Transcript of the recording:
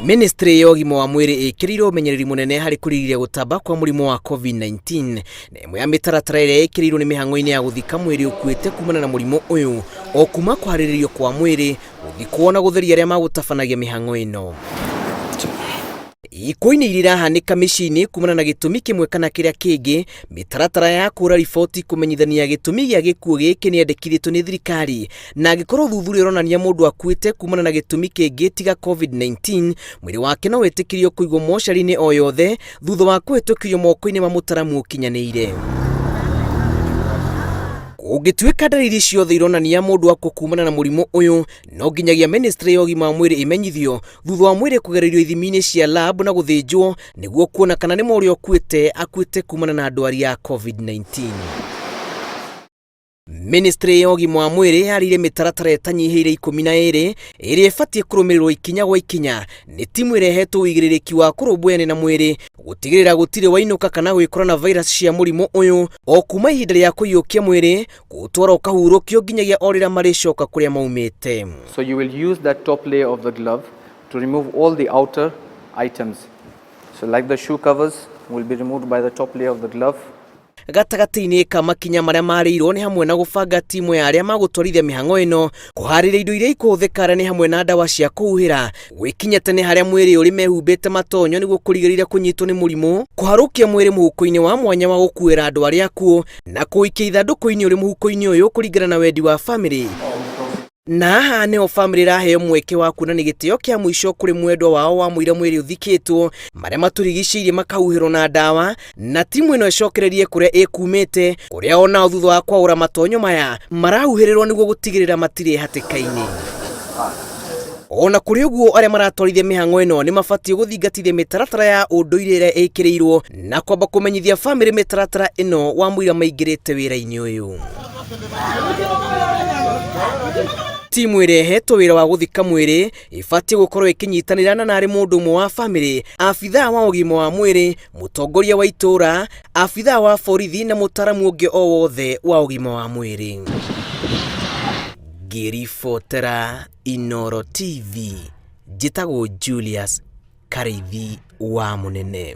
Ministry ya ũgima wa mwĩrĩ ĩkĩrĩire ũmenyereri mũnene harĩ kũrigĩrĩria gũtamba kwa mũrimũ wa COVID-19 na ĩmwe ya mĩtaratara ĩrĩa ĩkĩrĩirwo nĩ mĩhang'o-inĩ ya gũthika mwĩrĩ ũkuĩte kumana na mũrimũ ũyũ o kuma kũharĩrĩrio kwa mwĩrĩ gũthikwo na gũtheria arĩa magũtabanagia mĩhang'o ĩno. Ikuũ-inĩ iria irahanĩka mĩciĩ-inĩ kumana na gĩtũmi kĩmwe kana kĩrĩa kĩngĩ, mĩtaratara ya kũra riboti kũmenyithania gĩtũmi gĩa gĩkuũ gĩkĩ nĩyendekithĩtio nĩ thirikari, na angĩkorwo ũthuthuria ũronania mũndũ akuĩte kumana na gĩtũmi kĩngĩ tiga COVID-19, mwĩrĩ wake no wĩtĩkĩrio kũigwo mocarĩ-inĩ o yothe thutha wa kũhĩtũkĩrio moko-inĩ ma mũtaramu ũkinyanĩire. Kũngĩtuĩka ndariri ciothe ironania mũndũ akua kumana na mũrimũ ũyũ, no nginyagia ministry ya ũgima wa mwĩrĩ ĩmenyithio thutha wa mwĩrĩ kũgererio ithimi-inĩ cia lab na gũthĩnjwo nĩguo kuona kana nĩ ma ũrĩa ũkuĩte akuĩte kumana na ndwari ya COVID-19. Ministry ya ũgima wa mwĩrĩ yarĩire mĩtaratara ĩtanyihĩire 12 ĩrĩa ĩbatiĩ kũrũmĩrĩrwo ikinya gwa ikinya nĩ timu ĩrĩa ĩhetwo ũigĩrĩrĩki wa kũrũmbũyania na mwĩrĩ gũtigĩrĩra gũtirĩ wainũka kana gwĩkora na virus cia mũrimũ ũyũ o kuma ihinda rĩa kũiyũkia mwĩrĩ kũũtwara ũkahurũkio nginyagia o rĩrĩa marĩcoka kũrĩa maumĩte. So you will use that top layer of the glove to remove all the outer items. So like the shoe covers will be removed by the top layer of the glove. Gatagatĩ-inĩ ka makinya marĩa marĩirwo nĩ hamwe na gũbanga timu ya arĩa magũtwarithia mĩhang'o ĩno, kũharĩria indo iria ikũhũthĩka arĩa nĩ hamwe na ndawa cia kũhuhĩra, gwĩkinya tene harĩa mwĩrĩ ũrĩ mehumbĩte matonyo nĩguo kũrigĩrĩria kũnyitwo nĩ mũrimũ, kũharũkia mwĩrĩ mũhuko-inĩ wa mwanya wa gũkuĩra andũ arĩa akuũ, na kũũikia ithandũkũ-inĩ ũrĩ mũhuko-inĩ ũyũ kũringana na wendi wa famĩlĩ. Na haha nĩho famĩlĩ ĩraheo mweke wa kuonania gĩtĩo kĩa mũico kũrĩ mwendwa wao wa mũira mwĩrĩ ũthikĩtwo, marĩa matũrigicĩirie makahuhĩrwo na ndawa, na timu ĩno ĩcokererie kũrĩa ĩkumĩte, kũrĩa onao thutha wa kwaũra matonyo maya marahuhĩrĩrwo nĩguo gũtigĩrĩra matirĩ hatĩka-inĩ. Ona kũrĩ ũguo arĩa maratwarithia mĩhang'o ĩno nĩ mabatiĩ gũthingatithia mĩtaratara ya ũndũire ĩrĩa ĩkĩrĩirwo na kwamba kũmenyithia famĩlĩ mĩtaratara ĩno wa mũira maingĩrĩte wĩra-inĩ ũyũ. Timu ĩrĩa ĩhetwo wĩra wa gũthika mwĩrĩ ĩbatiĩ gũkorwo ĩkĩnyitanĩra na narĩ mũndũ ũmwe wa famĩlĩ, abithaa wa ũgima wa mwĩrĩ, mũtongoria wa itũũra, abithaa wa borithi na mũtaramu ũngĩ o wothe wa ũgima wa mwĩrĩ. Ngĩribotera Inooro TV, njĩtagwo Julius Karĩithi wa Mũnene.